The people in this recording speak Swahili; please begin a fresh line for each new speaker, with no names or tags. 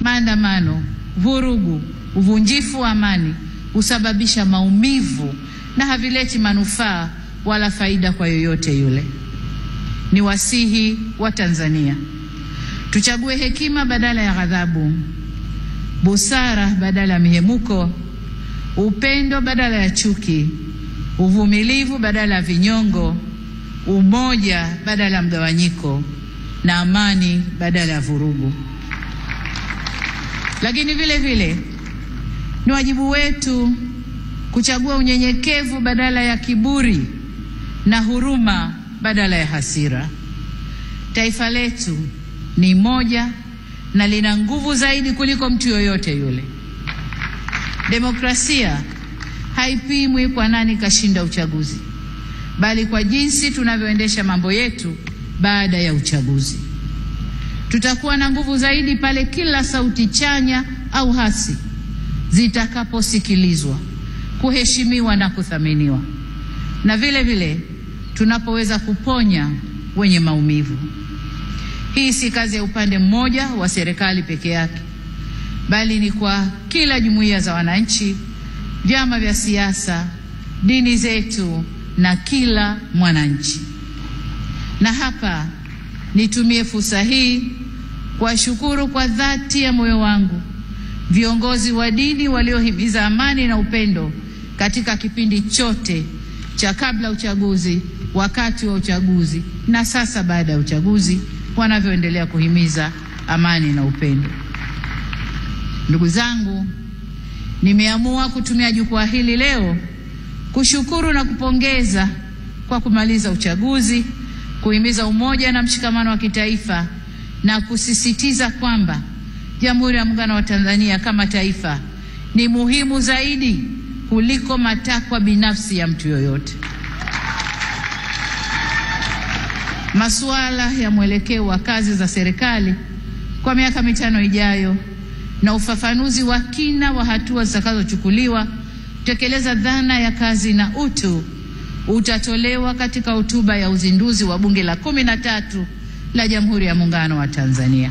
Maandamano, vurugu, uvunjifu wa amani husababisha maumivu na havileti manufaa wala faida kwa yoyote yule. Ni wasihi wa Tanzania, tuchague hekima badala ya ghadhabu, busara badala ya mihemuko, upendo badala ya chuki, uvumilivu badala ya vinyongo, umoja badala ya mgawanyiko na amani badala ya vurugu. Lakini vile vile ni wajibu wetu kuchagua unyenyekevu badala ya kiburi na huruma badala ya hasira. Taifa letu ni moja na lina nguvu zaidi kuliko mtu yoyote yule. Demokrasia haipimwi kwa nani kashinda uchaguzi, bali kwa jinsi tunavyoendesha mambo yetu baada ya uchaguzi. Tutakuwa na nguvu zaidi pale kila sauti chanya au hasi zitakaposikilizwa, kuheshimiwa na kuthaminiwa, na vile vile tunapoweza kuponya wenye maumivu. Hii si kazi ya upande mmoja wa serikali peke yake, bali ni kwa kila jumuiya za wananchi, vyama vya siasa, dini zetu na kila mwananchi. Na hapa nitumie fursa hii kuwashukuru kwa dhati ya moyo wangu viongozi wa dini waliohimiza amani na upendo katika kipindi chote cha kabla uchaguzi, wakati wa uchaguzi na sasa baada ya uchaguzi, wanavyoendelea kuhimiza amani na upendo. Ndugu zangu, nimeamua kutumia jukwaa hili leo kushukuru na kupongeza kwa kumaliza uchaguzi, kuhimiza umoja na mshikamano wa kitaifa na kusisitiza kwamba Jamhuri ya Muungano wa Tanzania kama taifa ni muhimu zaidi kuliko matakwa binafsi ya mtu yoyote. Masuala ya mwelekeo wa kazi za serikali kwa miaka 5 ijayo na ufafanuzi wa kina wa hatua zitakazochukuliwa kutekeleza dhana ya kazi na utu utatolewa katika hotuba ya uzinduzi wa Bunge la 13 la Jamhuri ya Muungano wa Tanzania.